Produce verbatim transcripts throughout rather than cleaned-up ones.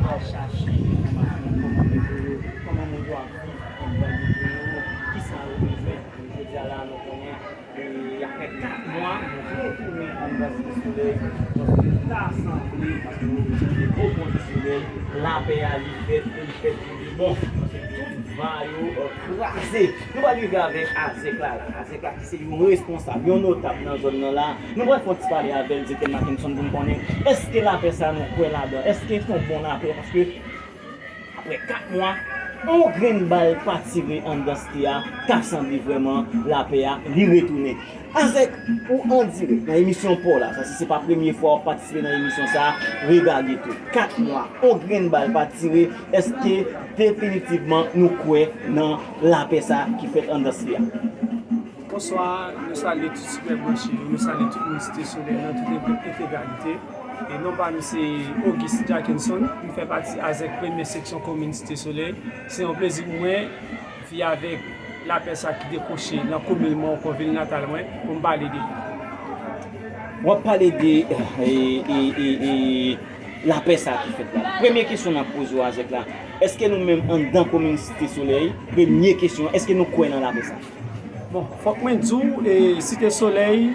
Al chache enfòmasyon, kòman moun yo, kòman moun yo ap viv anndan geto yo, kisa yo bezwen. Jodi a la, nou konnen, e, y ap fè kat mwa, nou retounen anndan Site Solèy, paske ta sanble, paske nou bezwen de gwo kondisyonèl, lapè a li fèt, e li fèt pou de bon, paske tout va yo, e, kraze. Nou pral rive avèk Azèk la, la. Azèk la ki se yon responsab, yon notab nan zòn nan la. Nou pral fè yon ti pale avè l, Direktè Mackenson, pou n konnen èske lapè sa nou kwè ladan, èske se yon bon lapè, paske apre kat mwa, yon grenn bal pa tire anndan site a, ta sanble vrèman lapè a, li retounen. Azèk, ou an dirèk nan emisyon pa w la. Sa, si se pa premye fwa w ap patisipe nan emisyon sa a, regade tou. Kat mwa, yon grenn bal pa tire, èske definitivman nou kwè nan lapè sa a ki fèt anndan site a? Bonswa, nou salye tout sipè branche yo, nou salye tout moun Site Solèy nan tout inte-, entegralite. E non pa m se Auguste Jackenson, m fè pati Azèk premye seksyon komin Site Solèy. Se yon plezi pou mwen vin avèk lapè sa ki dekwoche nan komin mwen, ankò vil natal mwen, pou m pale de li. W ap pale de, e, e, e, e, lapè sa ki fèt la. Premye kesyon n ap poze w, Azèk la, èske nou menm anndan komin Site Solèy, premye kesyon, èske nou kwè nan lapè sa? Bon, fòk mwen di w, e, Site Solèy,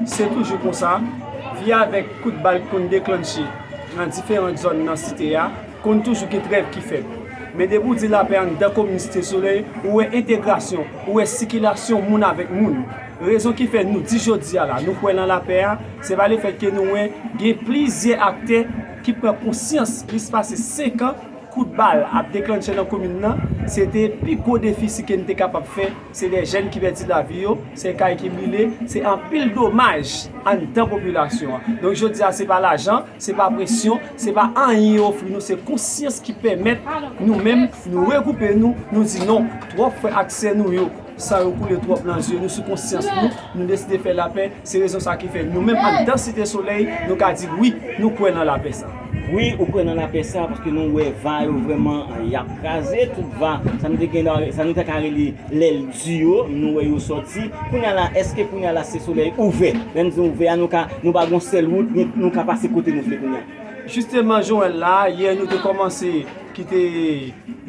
se toujou konsa. Vin avèk kout bal ki konn deklanche nan diferan zòn nan site a, konn toujou gen trèv ki fèt. Men depi w di lapè anndan komin Site Solèy, ou wè entegrasyon, ou wè sikilasyon moun avèk moun. Rezon ki fè nou di jodi a la, nou kwè nan lapè a, se pa lefètke nou wè gen plizyè aktè ki pran konsyans plis pase senk an kout bal ap deklanche nan komin nan, se te pi gwo defisi ke n te kapab fè, se de jèn ki pèdi lavi yo, se kay ki brile, se anpil domaj anndan popilasyon an. Donk, jodi a, se pa lajan, se pa presyon, se pa anyen yo ofri nou, se konsyans ki pèmèt nou menm, nou regwoupe nou, nou di non, twòp frè ak sè nou yo, san yo koule twòp nan zye nou, sou konsyans nou, nou deside fè lapè. Se rezon sa ki fè nou menm anndan Site Solèy, nou ka di wi, nou kwè nan lapè sa. Wi, ou kwè nan lapè sa, paske nou wè va yo vrèman, y ap kraze, tout va, sa nou te gen, sa nou te ka rele lèl di yo, nou wè yo sòti. Kounye a la, èske kounye a la Site Solèy ouvè? Lè n di ouvè a, nou ka, nou pa gon sèl wout, nou, nou ka pase kote nou vle kounye a. Jisteman, Joel, la, yè nou te kòmanse kite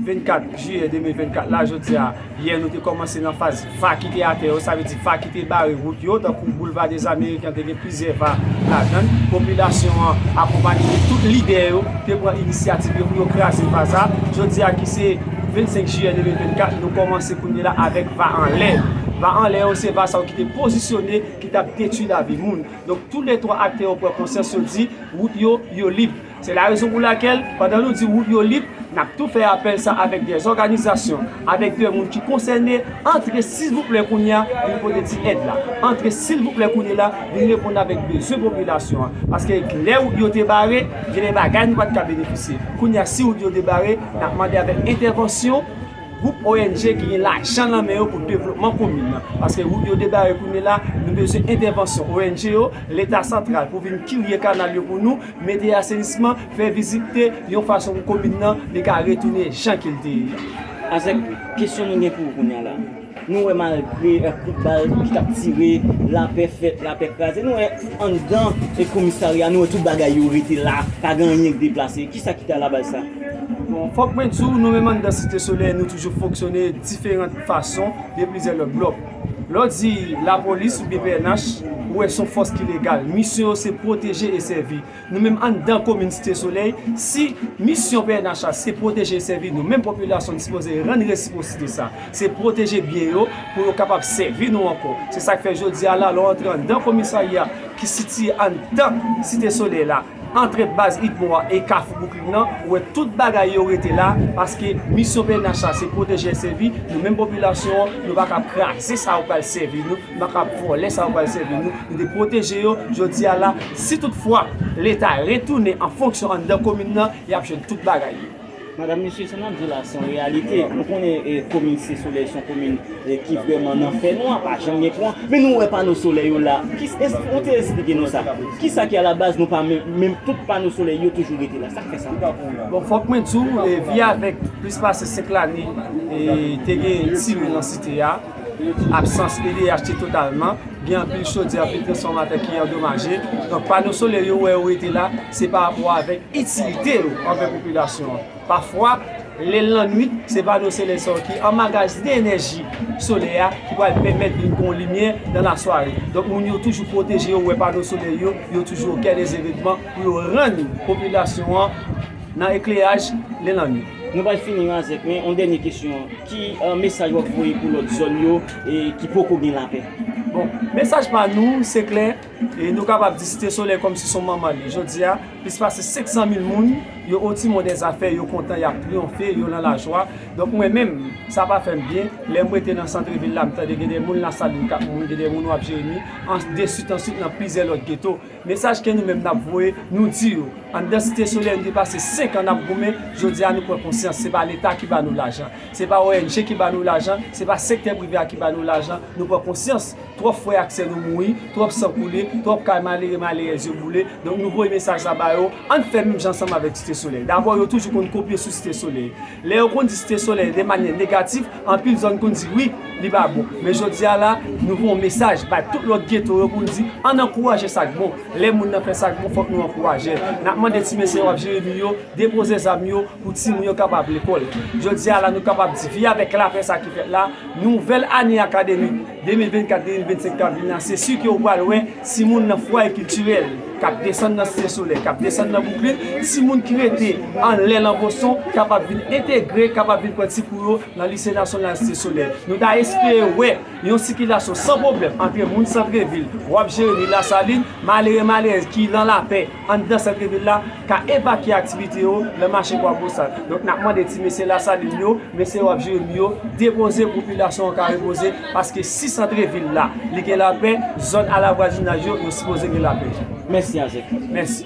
vennkat jiyè de mil vennkat la, jodi a, yè nou te kòmanse nan faz va ki te atè yo, sa vle di va ki te bare wout yo, tankou Boulevard des Américains, te gen plizyè va ladan l. Popilasyon an akonpanye de tout lidè yo, te pran inisyativ yo pou yo kraze va sa. Jodi a ki se vennsenk jiyè de mil vennkat, nou kòmanse kounye la avèk va anlè. Va anlè yo se va sa yo ki te pozisyone, ki t ap detwi lavi moun. Donk, toulètwa aktè yo pran konsyans, yo di, wout yo, yo lib. Se la rezon pou lakèl, pandan nou di wout yo lib, n ap tou fè apèl sa avèk dè òganizasyon, avèk dè moun ki konsène, antre silvouplè kounye a, vin pote ti èd la. Antre silvouplè kounye la, vin reponn avèk bezwen popilasyon an. Paske lè wout yo te bare, gen de bagay nou pa t ka benefisye. Kounye a, si wout yo te bare, n ap mande avèk entèvansyon gwoup O N G ki gen lajan nan men yo pou devlopman komin nan. Paske wout yo te bare kounye la, nou bezwen entèvansyon O N G yo, Leta santral pou vin kirye kanal yo pou nou, mete asenisman, fè vizite yon fason pou komin nan li ka retounen jan ke l te ye a. Azèk, kesyon nou gen pou ou kounye a la. Nou wè malgre, eh, kout bal ki t ap tire, lapè fèt, lapè kraze. Nou wè anndan, eh, komisarya, nou wè tout bagay yo rete la, pa gen anyen k deplase. Kisa ki te alabaz sa? Bon, fòk mwen di w, nou menm anndan Site Solèy, nou toujou fonksyone diferan fason de plizyè lòt blòk. Lè w di lapolis oubyen P N H, ou wè se yon fòs ki legal. Misyon yo se pwoteje e sèvi. Nou menm anndan komin Site Solèy, si misyon P N H la se pwoteje e sèvi, nou menm popilasyon n sipoze rann resipwosite sa. Se pwoteje byen yo pou yo kapab sèvi nou ankò. Se sa k fè jodi a la, lè w antre anndan komisarya ki sitiye anndan Site Solèy la, antre baz Itmo a e Kafou Bouklin nan, ou wè tout bagay yo rete la, paske misyon P N H la se pwoteje e sèvi, nou menm popilasyon an, nou pa ka kraze sa yo pral sèvi nou. N pa ka vòlè sa yo pral sèvi nou. Nou te pwoteje yo. Jodi a la, si toutfwa Leta retounen an fonksyon anndan komin nan, y ap jwenn tout bagay yo. Madanm, mesye, sa n ap di la se yon reyalite. Nou konnen eh, komin Site Solèy se yon komin eh, ki vrèman nan fènwa, pa janm gen kouran. Men nou wè pano solèy yo la. Ki, es, ou te eksplike nou sa. Kisa ki alabaz nou pa menm, menm tout pano solèy yo toujou rete la. Sa k fè sa? Bon, fòk mwen di w, eh, vi avèk plis pase senk lane, eh, te gen timoun nan site a. Absans E D H te totalman. Gen anpil chodyè, anpil transfòmatè ki andomaje. Donk, pano solèy yo wè yo rete la, se pa rapò avèk itilite yo anvè popilasyon an. Pafwa, lè l lannwit, se pano solèy sa yo ki anmagazinen enèji solè a ki pral pèmèt vin gen yon limyè nan lasware. Donk, moun yo toujou pwoteje yo, wè pano solèy yo, yo toujou okè de evenman pou yo rann popilasyon an nan ekleraj lè lannwit. Nou pral fini, Azèk, men yon dènye kesyon. Ki eh, mesaj w ap voye pou lòt zòn yo eh, ki poko gen lapè? Bon, mesaj pa nou, se klè. E nou kapab di Site Solèy kòmsi se yon manman li. Jodi a, plis pase senk san mil moun, yo o timon dè zafè, yo kontan, y ap triyonfe, yo nan lajwa. Donk, mwen menm, sa pa fè m byen. Lè m rete nan santrevil la, m tande gen de moun Lasalin k ap mouri, gen de moun w ap Jeremi, answit, answit nan plizyè lòt geto. Mesaj ke nou menm n ap voye, nou di yo, anndan Site Solèy, nou te pase senk an n ap goumen, jodi a nou pran konsyans, se pa Leta ki ba nou lajan, se pa O N G ki ba nou lajan, se pa sektè prive a ki ba nou lajan, nou pran konsyans. Twòp frè ak sè nou mouri, twòp san koule, twòp kay malere, malerèz yo boule. Donk nou voye mesaj sa ba yo, ann fè menm jan ansanm avèk Site Solèy. Dabò, yo toujou konn kopye sou Site Solèy. Lè yo konn di Site Solèy de manyè negatif, anpil zòn konn di wi, li pa bon. Men jodi a la, nou voye yon mesaj bay tout lòt geto yo pou n di, ann ankouraje sa k bon. Lè moun nan fè sa k bon, fòk nou ankouraje l. N ap mande ti mesye w ap Jeremi yo, depoze zam yo pou timoun yo kapab lekòl. Jodi a la, nou kapab di, vi avèk lapè sa ki fèt la, nouvèl ane akademik de mil vennkat de mil vennsenk k ap vin la, se si ke w pral wè timoun nan fwaye kiltirèl k ap desann nan Site Solèy, k ap desann nan Bouklin, timoun ki rete anlè nan Boston kapab vin entegre, kapab vin pran ti kou yo nan Lise Nasyonal Site Solèy. Nou ta espere wè yon sikilasyon san pwoblèm ant moun santrevil, w ap Jeremi, Lasalin, malere, malerèz ki nan lapè anndan santrevil la, ka evakye aktivite yo nan mache Kwabosal. Donk, n ap mande ti mesye Lasalin yo, mesye w ap Jeremi yo, depoze, popilasyon an ka repoze, paske si santrevil la, li gen lapè, zòn alavwazinaj yo, yo sipoze gen lapè. Mèsi, Azèk. Mèsi.